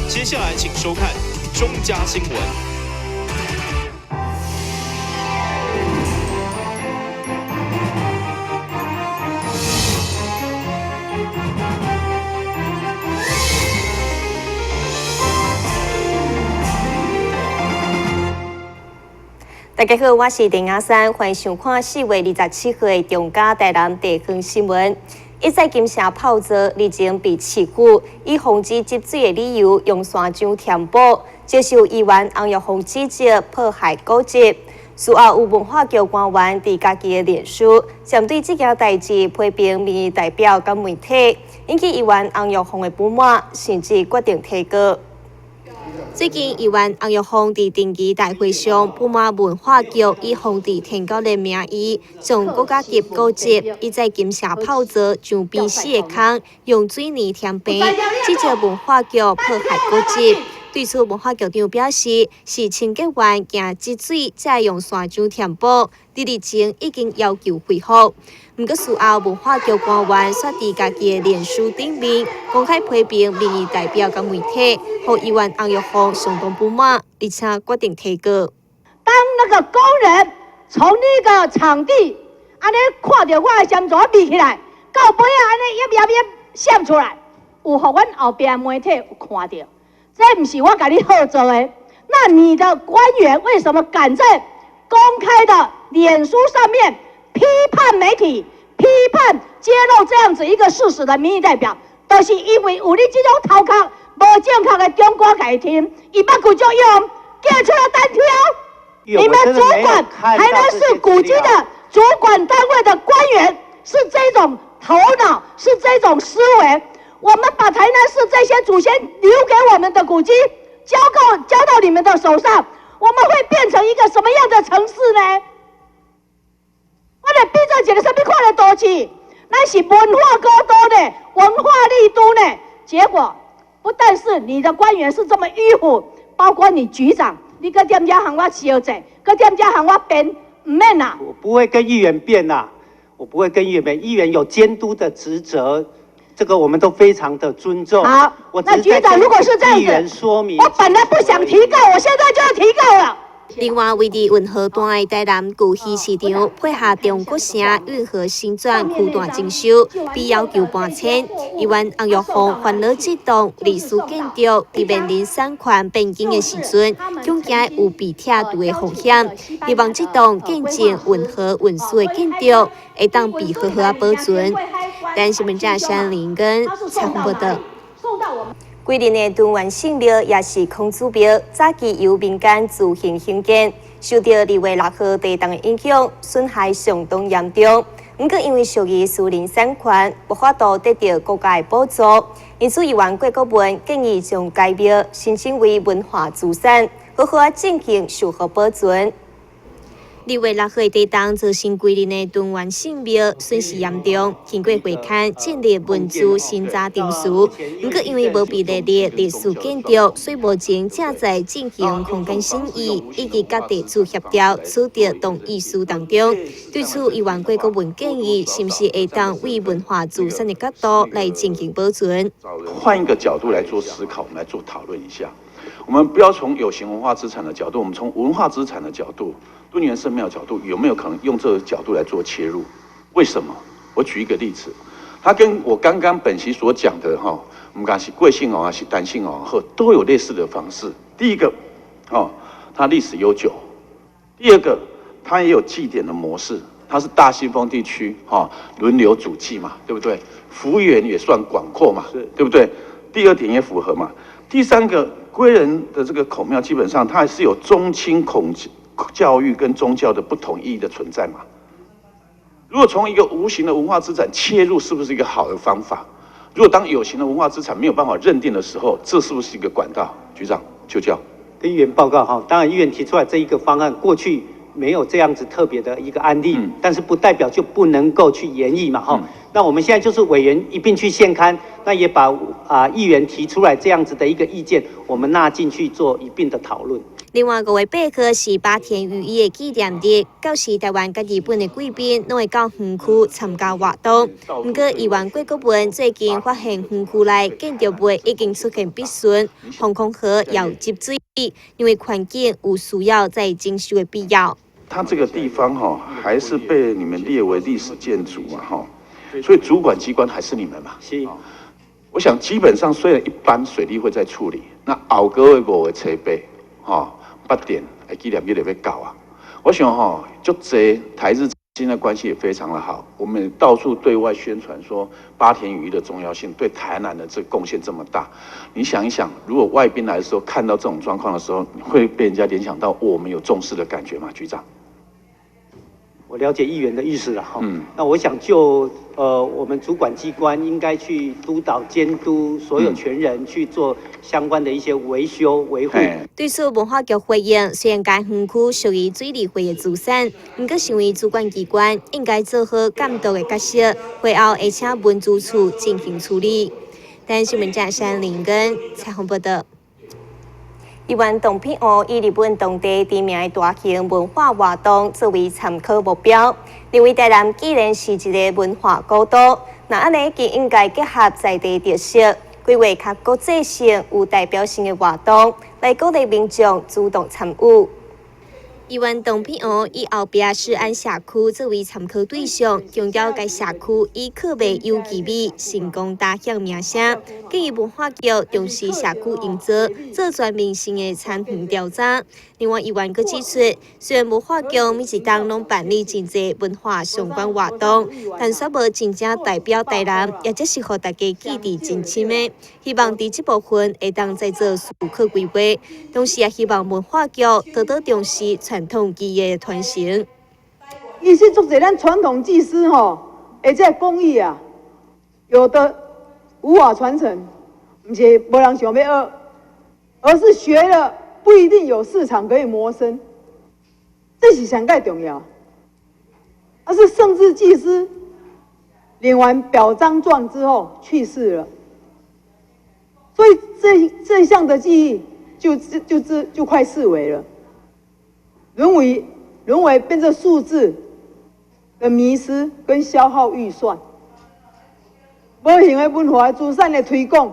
接下來請收看中嘉新聞。大家好，我是陳雅珊，歡迎收看4月27號的中嘉台南地方新聞。一再金城炮座日前被市府以防止積水的理由，用沙漿填補，接受議員翁玉鳳指責破壞古蹟。事後有文化局官員佇家己的臉書，針對這件代誌批評民意代表佮媒體，引起議員翁玉鳳的不滿，甚至決定提告。最近，議員翁玉鳳佇定期大會上不滿文化局以防治天狗的名義，將國家級古蹟一再金城炮座牆邊四个空用水泥填平，指責文化局破壞古蹟。對此，文化局長表示，是清潔員驚積水，才用沙漿填補。佇日前已經要求恢復。毋過事後，文化局官員煞佇家己的臉書頂面公開批評民意代表佮媒體，予議員翁玉鳳相當不滿，而且決定提告。當那個工人從那個場地按呢看著我的尖座飛起來，到尾仔按呢一粒粒閃出來，有予阮後壁媒體有看著。這毋是我共你合作的，那你的官員為什麼敢在公開的臉書上面批判媒體、批判揭露這樣子一個事實的民意代表？就是因為有你這種頭殼無正確的長官共伊聽，伊目睭就用寄出來單挑。你們主管台南市古蹟的主管單位的官員是這種頭腦，是這種思維。我們把台南市這些祖先留給我們的古蹟交到你們的手上，我們會變成一個什麼樣的城市呢？我哋變做一個什麼款的都市？咱是文化古都呢，文化麗都呢。結果不但是你的官員是這麼迂腐，包括你局長，你閣踮遮向我相爭，閣踮遮向我辯，毋免啦。我不會跟議員辯啦，我不會跟議員辯，議員有監督的職責。這個我們都非常的尊重。好，那局長如果是這樣子，我本來不想提告，我現在就要提告了。另外，位佇運河段的台南舊魚市場，配合中國城運河新轉區段徵收，被要求搬遷。議員翁玉鳳煩惱這棟歷史建築，佇面臨產權變更的時陣，恐驚有被拆除的風險。希望這棟見證運河運輸的建築，會當被好好仔保存。台新聞記者林根采訪報導。桂林的敦元聖廟也是孔子廟，早期由民間自行興建，受著2月6號地動的影響，損害相當嚴重。毋過因為屬於私人產權，無法度得著國家的補助，因此議員郭國文建議將該廟申請為文化資產，好好仔進行修復保存。2月6號地動造成桂林的敦元聖廟損失嚴重，經過會勘建立文資審查程序，毋過因為無被列入歷史建築，所以目前正在進行空間審議以及佮地主協調取得同意書當中。對此，議員郭國文建議，是毋是會當為文化資產的角度來進行保存？換一個角度來做思考，我們來做討論一下。我們不要從有形文化資產的角度，我們從文化資產的角度。敦元聖廟角度有沒有可能用這個角度來做切入？為什麼？我舉一個例子，它跟我剛剛本席所講的哈，我們講是貴姓王還是單姓王後，都有類似的方式。第一個，哦，它歷史悠久；第二個，它也有祭典的模式，它是大新豐地區哈輪流主祭嘛，對不對？幅員也算廣闊嘛，對不對？第二點也符合嘛。第三個，歸仁的這個孔廟基本上它還是有宗親孔教育跟宗教的不同意義的存在嘛？如果從一個無形的文化資產切入，是不是一個好的方法？如果當有形的文化資產沒有辦法認定的時候，這是不是一個管道？局長，就這樣。跟議員報告哈，當然議員提出來這一個方案，過去沒有這樣子特別的一個案例，但是不代表就不能夠去研議嘛哈。那我們現在就是委員一併去現勘，那也把議員提出來這樣子的一個意見，我們納進去做一併的討論。另外5月8號是八田與一的紀念日，到時台灣佮日本的貴賓攏會到園區參加活動。毋過，議員郭國文最近發現園區內建築物已經出現破損，防空壕也有積水，認為環境有需要再整修的必要。它這個地方哈，還是被你們列為歷史建築嘛，哈，所以主管機關還是你們嘛。是。我想基本上雖然一般水利會在處理，那後個月5月初8，哈，八田的紀念日就欲到啊。我想哈，足濟台日現在關係也非常的好，我們到處對外宣傳說八田與一的重要性，對台南的這貢獻這麼大。你想一想，如果外賓來的時候看到這種狀況的時候，會被人家聯想到我們有重視的感覺嗎？局長？我了解議員的意思了哈。那我想就我們主管機關應該去督導監督所有權人去做相關的一些維修維護。對此，文化局回應，雖然該園區屬於水利會的資產，毋過身為主管機關，應該做好監督的角色，會後會請文資處進行處理。台視新聞記者林根採訪報導。議員董必武以日本當地知名的大型文化活動作為參考目標，認為台南既然是一个文化古都，那按呢更應該結合在地特色，規劃較國際性、有代表性的活動，來鼓勵民眾主動參與。議員董必武以後壁世安社區作為參考對象，強調該社區以烤賣有機米成功打響名聲，建議文化局重視社區營造，做全面性的參與調查。另外，議員閣指出，雖然文化局每一冬攏辦理真濟文化相關活動，但卻無真正代表台南，也則是予大家記佇真深的。希望佇這部分會當再做思考規劃，同時也希望文化局多多重視傳統技藝的傳承。其實足濟咱傳統技師吼，而這工藝啊，有的無法傳承，毋是無人想欲學，而是學了不一定有市場可以謀生，這是上蓋重要。而是甚至技師領完表彰狀之後去世了，所以這項的技藝就快式微了，淪為變成數字的迷思跟消耗預算。無形的文化資產的推廣，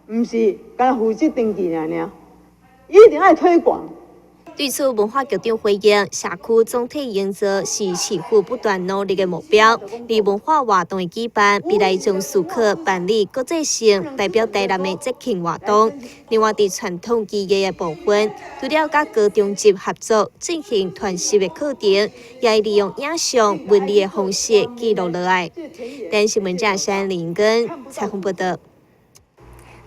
毋是干焦負責登記爾爾，一定愛推廣。對此，文化局長回應，社區總體營造是市府不斷努力的目標。而文化活動的舉辦，未來將思考辦理國際性代表台南的節慶活動。另外，佇傳統技藝的部分，除了佮高中級合作進行傳習的課程，也會利用影像、文字的方式記錄落來。台視新聞記者林根採訪報導。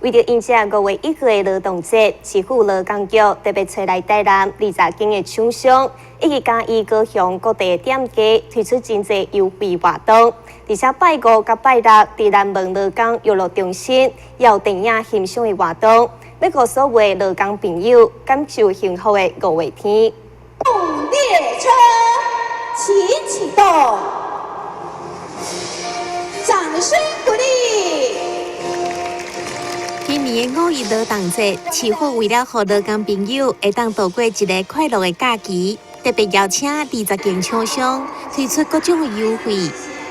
為著迎接5月1號的勞動節，市府勞工局特別揣來台南20間的廠商，以及嘉義、高雄各地的店家推出真濟優惠活動。而且拜五佮拜六，佇南門勞工娛樂中心也有電影欣賞的活動，欲予所有的勞工朋友感受幸福的五月天。列車，請啟動，掌聲鼓勵。今年的五一勞動節，市府為了予勞工朋友會當度過一个快樂的假期，特別邀請20間廠商推出各種的優惠，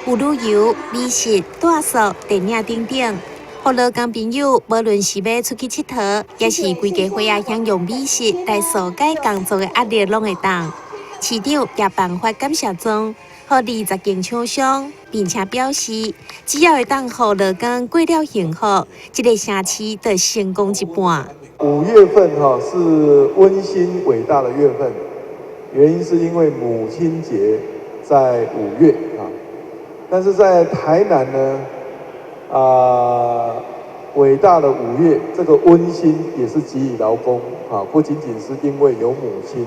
有旅遊、美食、住宿、電影等等，予勞工朋友無論是欲出去𨑨迌，抑是規家伙仔享用美食來紓解工作的壓力，攏會當。市長也頒發感謝狀，予20間廠商，並且表示，只要會當予勞工過了幸福，這个城市就成功一半。 5月份哈是溫馨偉大的月份，原因是因為母親節在5月啊，但是在台南呢，偉大的五月，這個溫馨也是給予勞工啊，不僅僅是因為有母親。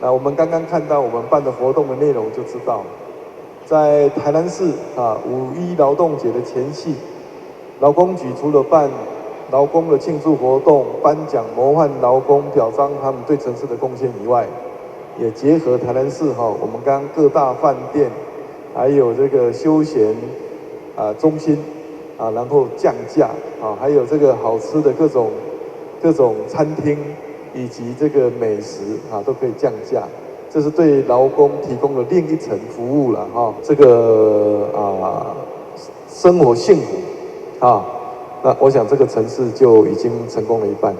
那我們剛剛看到我們辦的活動的內容就知道，在台南市啊五一勞動節的前夕，勞工局除了辦勞工的慶祝活動、頒獎模範勞工、表彰他們對城市的貢獻以外，也結合台南市哈，我們剛剛各大飯店，還有這個休閒啊中心啊，然後降價啊，還有這個好吃的各種餐廳。以及這個美食啊，都可以降價，這是對勞工提供了另一層服務了哈。這個啊，生活幸福啊，那我想這個城市就已經成功了一半。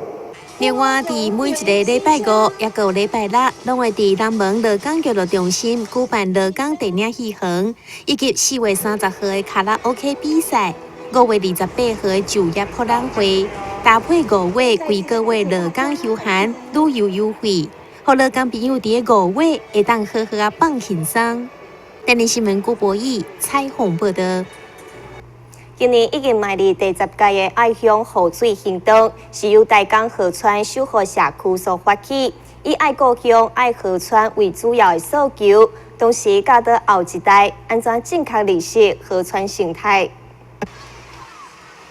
另外，佇每一个禮拜五，抑閣有禮拜六，攏會佇南門勞工娛樂中心舉辦勞工電影戲園，以及4月30號的卡拉 OK 比賽，5月28號的就業博覽會，搭配5月規個月勞工休閒旅遊優惠，予勞工朋友佇咧五月會當好好仔放輕鬆。電視新聞郭博義採訪報導。今年已經邁入第十屆的愛鄉護水行動，是由大江河川守護社區所發起，以愛故鄉、愛河川為主要的訴求，同時教導後一代按怎正確認識河川生態。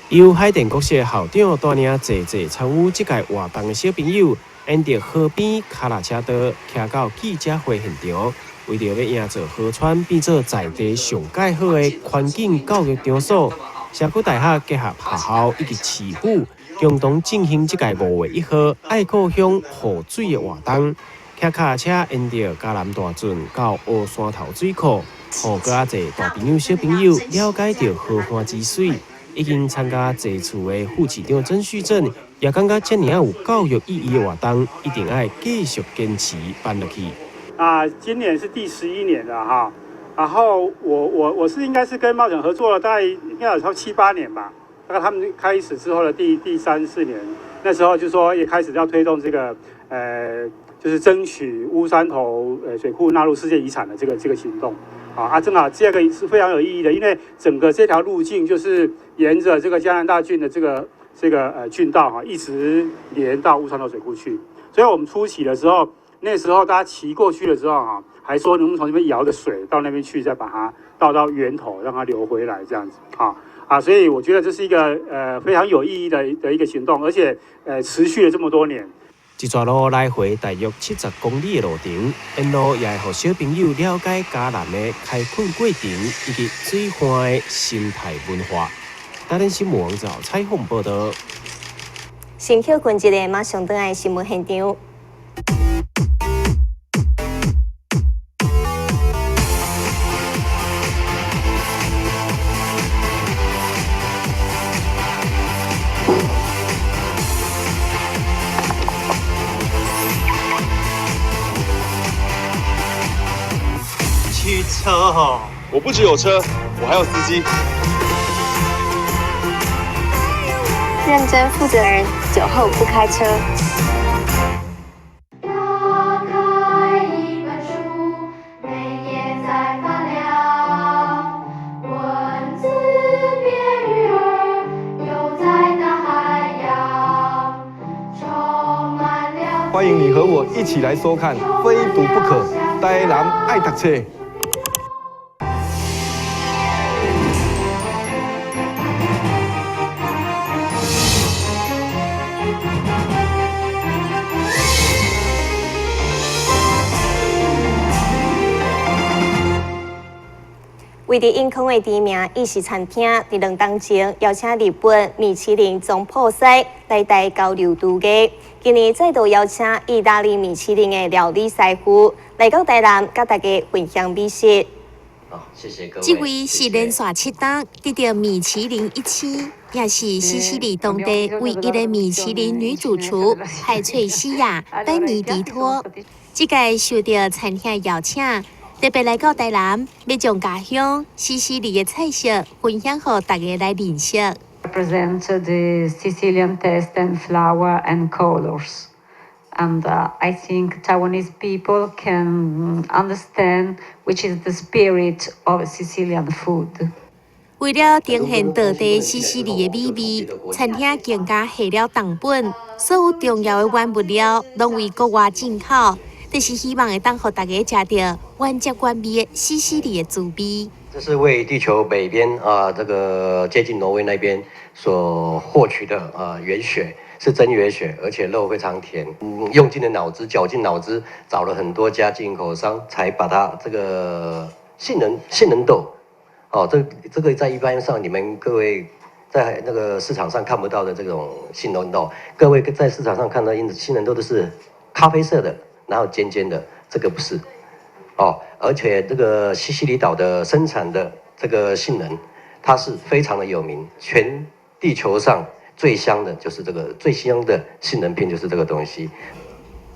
由海淀國小校長帶領濟濟參與這屆活動的小朋友，沿著河邊跤踏車道，騎到記者會現場。為著欲營造河川變做在地上蓋好的環境教育場所，社區大學結合學校以及市府，共同進行這屆5月1號愛故鄉護水的活動。騎跤踏車沿著嘉南大圳到烏山頭水庫，予閣較濟大朋友小朋友了解著河岸之水。已經參加濟次的副市長曾旭正也感覺這爾仔有教育意義的活動，一定愛繼續堅持辦落去。啊，今年是第11年了哈，然後我是應該是跟茂省合作了大概應該有超七八年吧，大概他們開始之後的第三四年，那時候就說也開始要推動這個，就是爭取烏山頭水庫納入世界遺產的這個行動，啊，正好這個是非常有意義的，因為整個這條路徑就是沿着這個嘉南大圳的這個圳道哈，一直連到烏山頭水庫去，所以我們初期的時候。那時候大家騎過去的時候哈，還說能不能從這邊舀的水到那邊去，再把它倒到源頭，讓它流回來這樣子啊啊！所以我覺得這是一個非常有意義的一個行動，而且持續了這麼多年。這逝路來回大約70公里的路程，沿路也會予小朋友了解嘉南的開墾過程以及水岸的生態文化。台聯新聞網站採訪報導。先歇睏一下，馬上轉來新聞現場。汽車哦，我不只有車，我還有司機。認真負責人，酒後不開車。打開一本書，每頁在發亮，文字變魚兒，游在大海洋，充滿了。歡迎你和我一起來收看《非讀不可》，台南愛讀冊。位佇永康的知名意式餐廳，佇2冬前邀請日本米其林總鋪師來台交流廚藝。今年再度邀請意大利米其林的料理師傅來到台南，佮大家分享美食。謝謝各位。這位是連續7冬得著米其林一星，也是西西里當地唯一的米其林女主廚派翠西亞·班尼迪托。這屆受著餐廳邀請，特別來到台南，欲將家鄉西西里的菜色分享予大家來認識。 Represent the Sicilian taste and flower and colors, and I think Taiwanese people can understand which is the spirit of Sicilian food. 為了呈現道地西西里的美味，餐廳更加下了重本，所有重要的原物料攏為國外進口。就是希望會當予大家食著原汁原味的西西里的滋味。這是為地球北邊啊，這個接近挪威那邊所獲取的啊原雪，是真原雪，而且肉非常甜。用盡了腦汁，絞盡腦汁，找了很多家進口商，才把它這個杏仁豆，哦，這個在一般上你們各位在那個市場上看不到的這種杏仁豆。各位在市場上看到杏仁豆都是咖啡色的，然後尖尖的，這個不是。哦，而且這個西西里島的生產的這個杏仁，它是非常的有名，全地球上最香的就是這個，最香的杏仁片就是這個東西。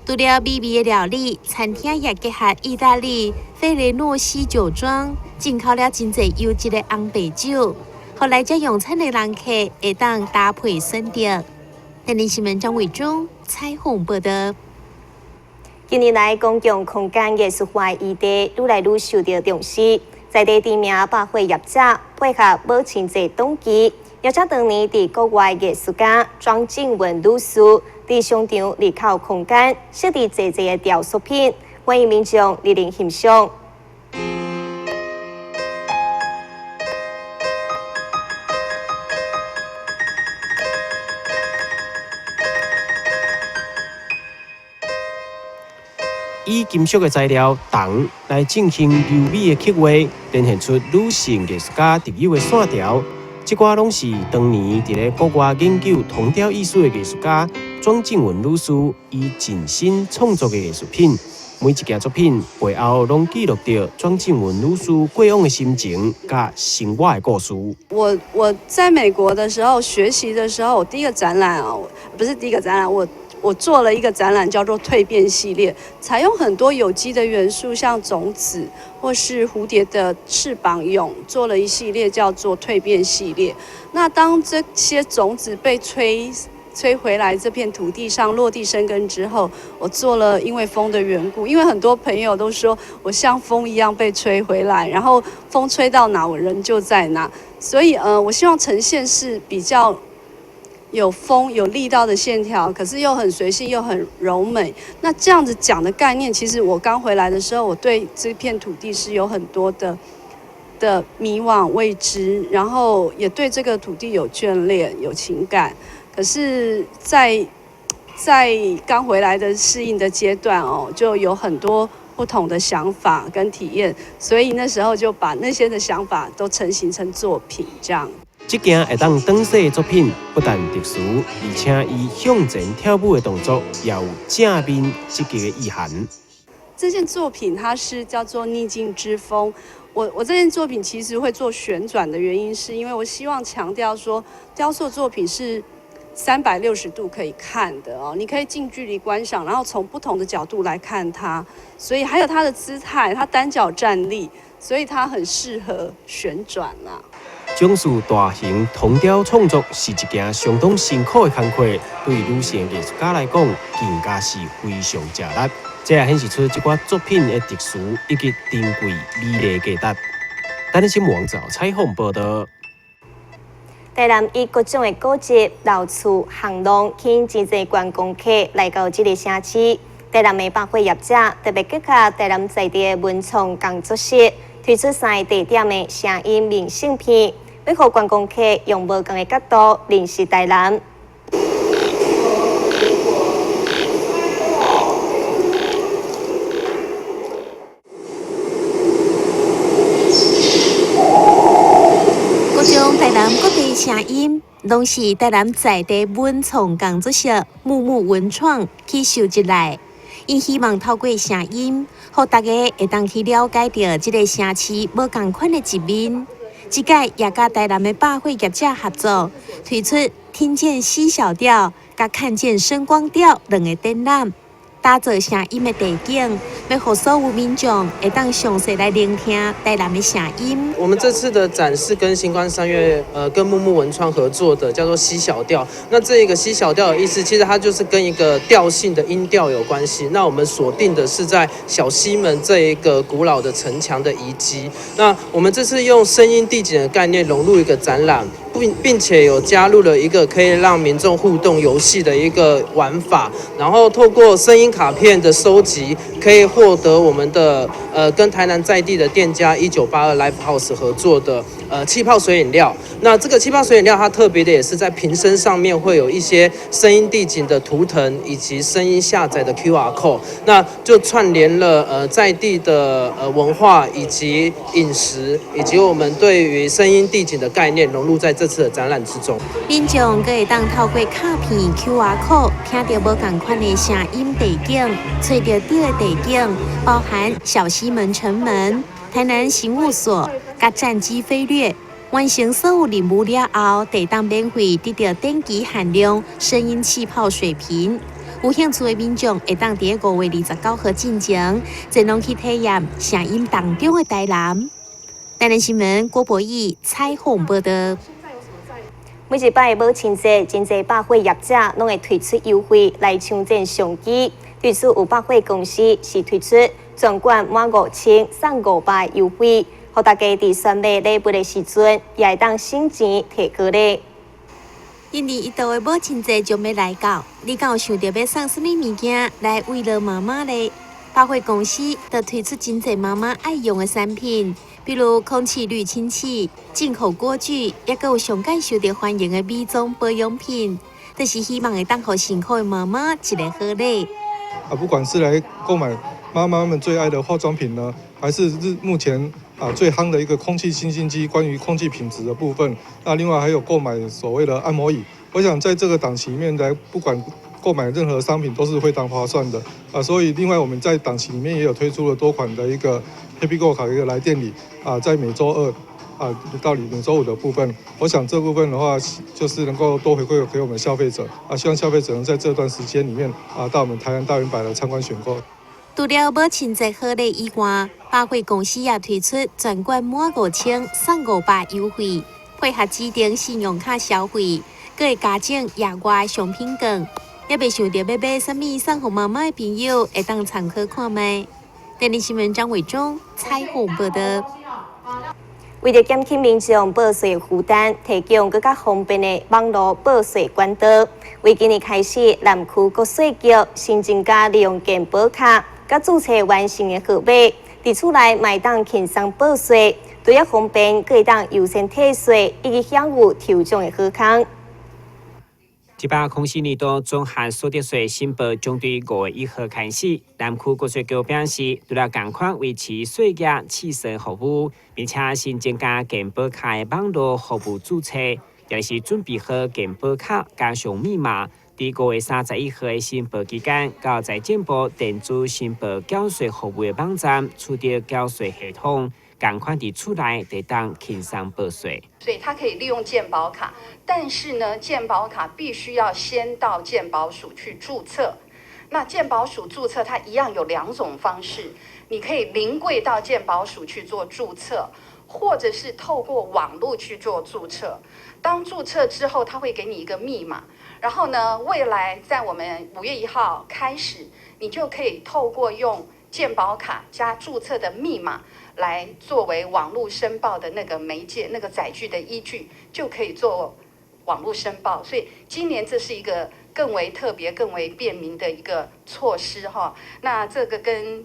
除了美味的料理，餐廳也結合意大利費雷諾西酒莊進口了真濟優質的紅白酒，予來遮用餐的人客會當搭配選擇。電視新聞張偉忠採訪報導。近年來，公共空間藝術化議題愈來愈受到重視。在地知名百貨業者配合母親節檔期，邀請當年佇國外藝術家莊靜文女士，佇商場入口空間設置濟濟的雕塑品，歡迎民眾蒞臨欣賞。以金屬的材料銅來進行柔美的刻畫，展現出女性藝術家特有的線條。這寡攏是當年佇咧國外研究銅雕藝術的藝術家莊靜文女士伊親身創作的藝術品。每一件作品背後攏記錄著莊靜文女士過往的心情佮生活的故事。我在美國的時候學習的時候，我第一個展覽啊，不是第一個展覽，我做了一個展覽，叫做蛻變系列，採用很多有機的元素，像種子或是蝴蝶的翅膀蛹，做了一系列叫做蛻變系列。那當這些種子被吹回來這片土地上落地生根之後，我做了，因為風的緣故，因為很多朋友都說我像風一樣被吹回來，然後風吹到哪，我人就在哪。所以我希望呈現是比較有風有力道的線條，可是又很隨性又很柔美。那這樣子講的概念，其實我剛回來的時候，我對這片土地是有很多的迷惘未知，然後也對這個土地有眷戀有情感。可是在剛回來的適應的階段哦，就有很多不同的想法跟體驗，所以那時候就把那些的想法都成型成作品這樣。這件會當轉世的作品不但特殊，而且伊向前跳舞的動作也有正面積極的意涵。這件作品它是叫做《逆境之風》。我這件作品其實會做旋轉的原因，是因為我希望強調說，雕塑作品是360度可以看的哦，你可以近距離觀賞，然後從不同的角度來看它。所以還有它的姿態，它單腳站立，所以它很適合旋轉啊。從事大型銅雕創作是一件相當辛苦的工課，對女性藝術家來講，更加是非常吃力。這也顯示出這款作品的特殊以及珍貴美麗價值。等下新聞網採訪報導。台南以各種的古蹟、老厝、巷弄，吸引真濟觀光客來到這个城市。台南的百貨業者特別結合台南在地的文創工作室，推出三個地點的聲音明信片，欲予觀光客用無仝的角度認識台南。各種台南各地聲音，攏是台南在地文創工作室木木文創去收集來。𪜶希望透過聲音，予大家會當去了解著這个城市無仝款的一面。這擺也佮台南的百貨業者合作，推出聽見西小調、佮看見聲光調兩个展覽，打造聲音的地景，欲予所有民眾會當詳細來聆聽台南的聲音。我們這次的展示跟新光三越，跟木木文創合作的，叫做西小調。那這個西小調的意思，其實它就是跟一個調性的音調有關係。那我們鎖定的是在小西門這一個古老的城牆的遺跡。那我們這次用聲音地景的概念融入一個展覽，並且有加入了一個可以讓民眾互動遊戲的一個玩法，然後透過聲音卡片的收集，可以獲得我們的跟台南在地的店家1982 Live House 合作的氣泡水飲料。那這個氣泡水飲料它特別的也是在瓶身上面會有一些聲音地景的圖騰以及聲音下載的 QR code，那就串聯了在地的文化以及飲食，以及我們對於聲音地景的概念融入在這這次的展覽之中。民眾閣會當透過卡片 QR code 聽著無仝款的聲音地景，揣著對的地景，包含小西門城門、台南刑務所、佮戰機飛掠。完成所有任務了後，就會當免費得著等級限量聲音氣泡水瓶。有興趣的民眾會當佇5月29號進前，前往去體驗聲音當中的台南。台南新聞郭博義採訪報導。每一擺母親節，真濟百貨業者攏會推出優惠來搶佔商機。對此，有百貨公司是推出全館滿5000送500優惠，予大家佇選買禮物的時陣，也會當省錢提高禮。一年一度的母親節就欲來到，你敢有想著欲送啥物物件來慰勞媽媽咧？百貨公司就推出真濟媽媽愛用的產品，比如空氣濾清器、進口鍋具，抑閣有上蓋受著歡迎的美妝保養品，就是希望會當予辛苦的媽媽一个好禮。啊，不管是來購買媽媽們最愛的化妝品呢，還是目前最夯的一個空氣清新機，關於空氣品質的部分，那另外還有購買所謂的按摩椅，我想在這個檔期裡面來，不管購買任何商品都是非常划算的啊，所以另外我們在檔期裡面也有推出了多款的一個 Happy Go 卡一個來電禮啊，在每週二到每週五的部分，我想這部分的話就是能夠多回饋給我們消費者啊，希望消費者能在這段時間裡面啊，到我們台南大遠百來參觀選購。除了母親節好禮以外，百貨公司也推出全館滿5000送500優惠，配合指定信用卡消費，閣會加贈額外商品券。猶未想著欲買啥物送予媽媽的朋友，會當參考看覓。電視新聞張偉忠採訪報導。為著減輕民眾報稅負擔，提供閣較方便的網路報稅管道。為今年開始，南區國稅局新增加利用健保卡佮註冊完成的號碼，佇厝內嘛會當輕鬆報稅，除了方便，閣會當優先退稅以及享有抽獎的好康。104年度綜合所得稅申報將對5月1號開始。南區國稅局表示，除了仝款維持稅額試算服務，並且新增加健保卡的網路服務註冊，也是準備好健保卡加上密碼，佇5月31號的申報期間，到財政部電子申報繳稅服務的網站取得繳稅系統。仝款佇厝內就當輕鬆報稅。所以他可以利用健保卡，但是呢，健保卡必須要先到健保署去註冊。那健保署註冊，它一樣有兩種方式，你可以臨櫃到健保署去做註冊，或者是透過網路去做註冊。當註冊之後，他會給你一個密碼，然後呢，未來在我們5月1號開始，你就可以透過用健保卡加註冊的密碼來作為網路申報的那個媒介、那個載具的依據，就可以做網路申報。所以今年這是一個更為特別、更為便民的一個措施哈。那這個跟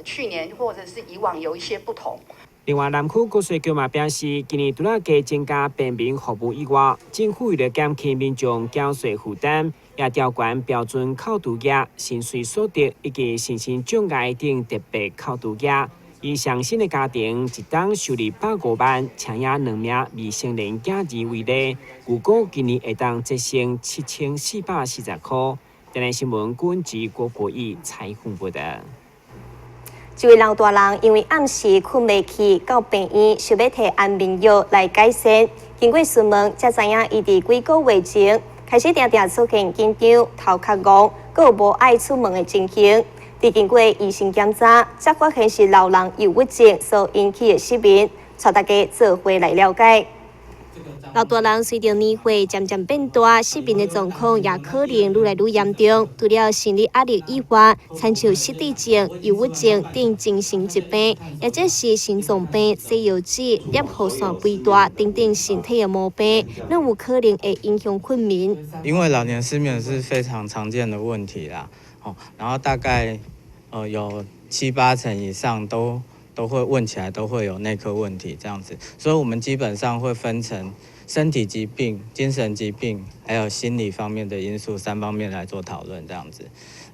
去年或者是以往有一些不同。另外，南區國稅局嘛表示，今年除了加增加便民服務以外，政府為了減輕民眾繳稅負擔，也調懸標準扣除額、薪水所得以及身心障礙等特別扣除額。以雙薪的家庭，一冬收入105萬，請養兩名未成年囝兒為例，預估今年會當節省7440塊。電視新聞郭志郭國義採訪報導。一位老大人因為暗時睏袂去，到病院想欲提安眠藥來改善。經過詢問，才知影伊佇幾個月前開始定定出現緊張、頭殼戇、閣有無愛出門的情形。佇經過醫生檢查，才發現是老人憂鬱症所引起的失眠，帶大家做伙來了解。老大人隨著年歲漸漸變大，失眠的狀況也可能愈來愈嚴重。除了心理壓力以外，親像失智症、憂鬱症等精神疾病，或者是心臟病、西藥劑、攝護腺肥大等等身體的毛病，攏有可能會影響睏眠。因為老年失眠是非常常見的問題啦，然後大概有七八成以上都會問起來都會有內科問題這樣子，所以我們基本上會分成身體疾病、精神疾病，還有心理方面的因素三方面來做討論這樣子。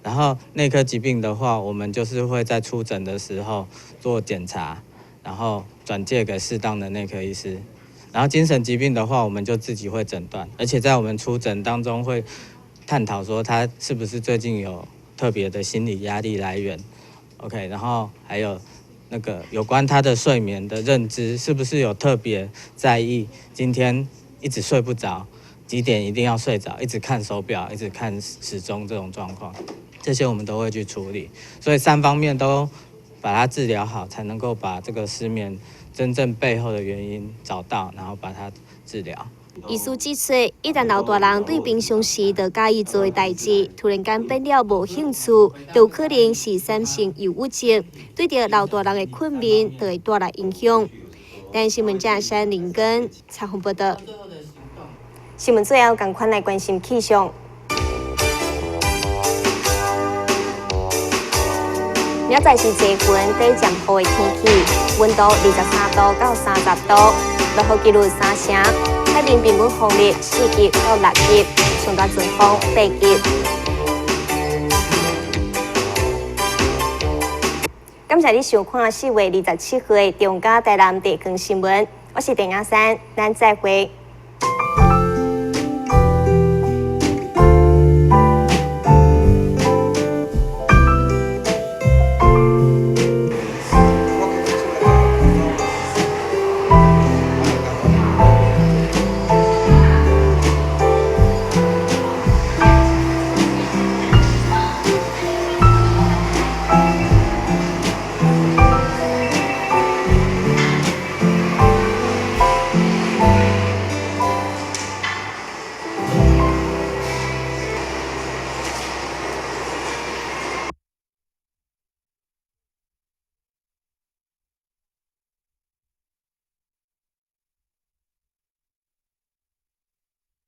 然後內科疾病的話，我們就是會在初診的時候做檢查，然後轉介給適當的內科醫師。然後精神疾病的話，我們就自己會診斷，而且在我們初診當中會探討說他是不是最近有特別的心理壓力來源，OK，然後還有那個有關他的睡眠的認知，是不是有特別在意今天一直睡不着，幾點一定要睡着，一直看手錶，一直看時鐘這種狀況，這些我們都會去處理，所以三方面都把它治療好，才能夠把這個失眠真正背後的原因找到，然後把它治療。醫師指出，一旦老大人對平常時就佮意做的代誌，突然間變了無興趣，就可能是產生憂鬱症，對著老大人的困眠就會帶來影響。台視新聞記者林根採訪報道。新聞最後，仝款來關心氣象。明仔載是多雲短暫雨的天氣，溫度23度到30度，落雨幾率3成。海面平均風力4級到6級，上大陣風8級。感謝你收看4月27號的中嘉台南地方新聞，我是鄭雅珊，咱再會。